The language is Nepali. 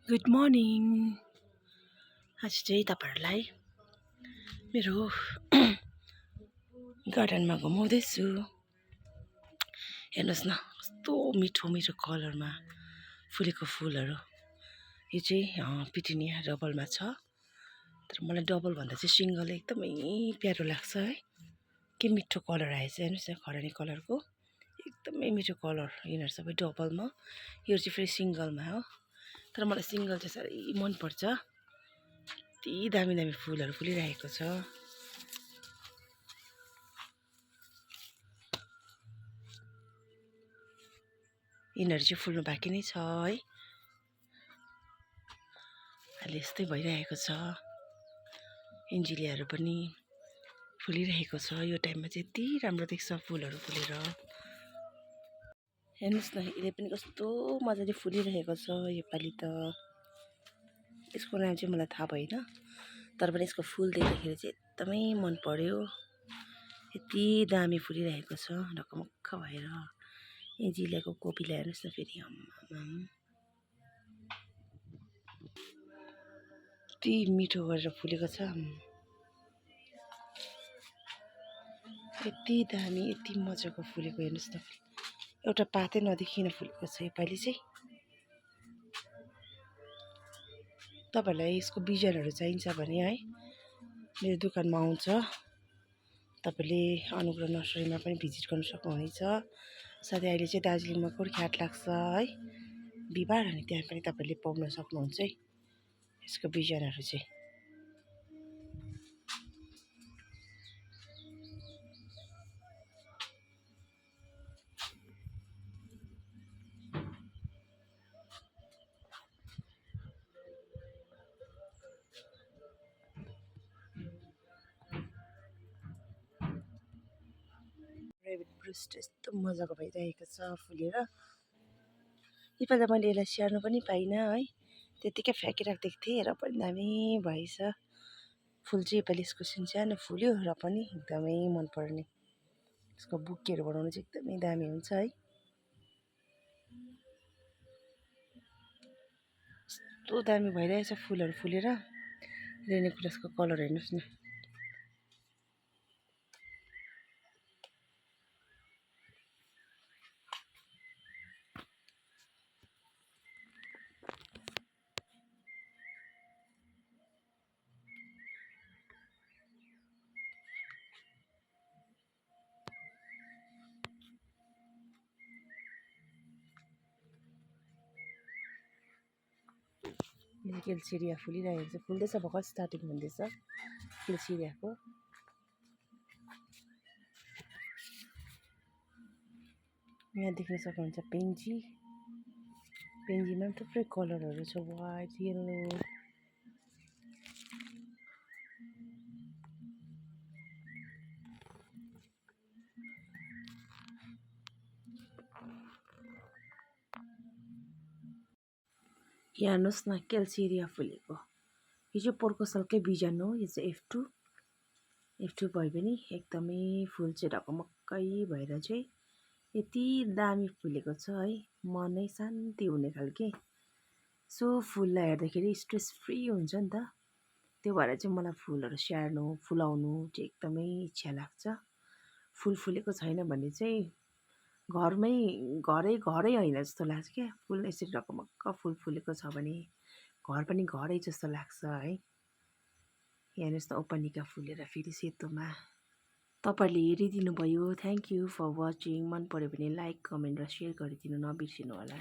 Good morning. आज चाहिँ तपाईँहरूलाई मेरो गार्डनमा घुमाउँदैछु। हेर्नुहोस् न कस्तो मिठो मिठो कलरमा फुलेको फुलहरू। यो चाहिँ पिटुनिया डबलमा छ, तर मलाई डबल भन्दा चाहिँ सिङ्गल एकदमै प्यारो लाग्छ है। के मिठो कलर आएछ हेर्नुहोस् न, खरानी कलरको एकदमै मिठो कलर। यिनीहरू सबै डबलमा, यो चाहिँ फेरि सिङ्गलमा हो। तर मलाई सिङ्गल चाहिँ साह्रै मनपर्छ। यति दामी दामी फुलहरू फुलिरहेको छ। यिनीहरू चाहिँ फुल्नु बाँकी नै छ है। अहिले यस्तै भइरहेको छ। एन्जिलियाहरू पनि फुलिरहेको छ। यो टाइममा चाहिँ यति राम्रो देख्छ फुलहरू फुलेर। हेर्नुहोस् न, यसले पनि कस्तो मजाले फुलिरहेको छ योपालि त। यसको नाम चाहिँ मलाई थाहा भएन, तर पनि यसको फुल देख्दाखेरि चाहिँ एकदमै मन पर्यो। यति दामी फुलिरहेको छ ढकमक्क भएर। एन्जिलियाको कोपिला हेर्नुहोस् न फेरि, यति मिठो गरेर फुलेको छ। यति दामी यति मजाको फुलेको हेर्नुहोस् न, एउटा पातै नदेखिन फुलेको छ योपालि चाहिँ। तपाईँहरूलाई यसको बिजनहरू चाहिन्छ भने है मेरो दोकानमा आउँछ। तपाईँले अनुग्रह नर्सरीमा पनि भिजिट गर्नु सक्नुहुनेछ। साथै अहिले चाहिँ दार्जिलिङमा गोर्खे हाट लाग्छ है बिहिबार, अनि त्यहाँ पनि तपाईँले पाउन सक्नुहुन्छ है यसको बिजनहरू चाहिँ। रेबिट ब्रुस्ट यस्तो मजाको भइरहेको छ फुलेर। योपालि मैले यसलाई स्याहार्नु पनि पाइनँ है, त्यत्तिकै फ्याँकिराखिदिएको थिएँ, र पनि दामी भएछ फुल चाहिँ। योपालि यसको सानो फुल्यो र पनि एकदमै मनपर्ने। यसको बुकेहरू बनाउनु चाहिँ एकदमै दामी हुन्छ है। यस्तो दामी भइरहेछ फुलहरू फुलेर। रेनिकुलसको कलर हेर्नुहोस् न। केलसिरिया फुलिरहेको छ, फुल्दैछ, भर्खर स्टार्टिङ हुँदैछ केलसिरियाको। यहाँ देख्न सक्नुहुन्छ पेन्जी। पेन्जीमा पनि थुप्रै कलरहरू छ, वाइट, येलो। यहाँ हेर्नुहोस् न केलसिरिया फुलेको। यो चाहिँ पोहोरको सालकै बिजन हो। यो चाहिँ F2 भए पनि एकदमै फुल चाहिँ ढकमक्कै भएर चाहिँ यति दामी फुलेको छ है, मनै शान्ति हुने खालके। सो फुललाई हेर्दाखेरि स्ट्रेस फ्री हुन्छ नि त, त्यो भएर चाहिँ मलाई फुलहरू स्याहार्नु फुलाउनु चाहिँ एकदमै इच्छा लाग्छ। फुल फुलेको छैन भने चाहिँ घरै होइन जस्तो लाग्छ क्या। फुल यसरी ढकमक्क फुल फुलेको छ भने घर पनि घरै जस्तो लाग्छ है। हेर्नुहोस् न, ओपनिका फुलेर फेरि सेतोमा। तपाईँहरूले हेरिदिनु भयो, थ्याङ्क यू फर वाचिङ। मन पऱ्यो भने लाइक, कमेन्ट र सेयर गरिदिनु नबिर्सिनु होला।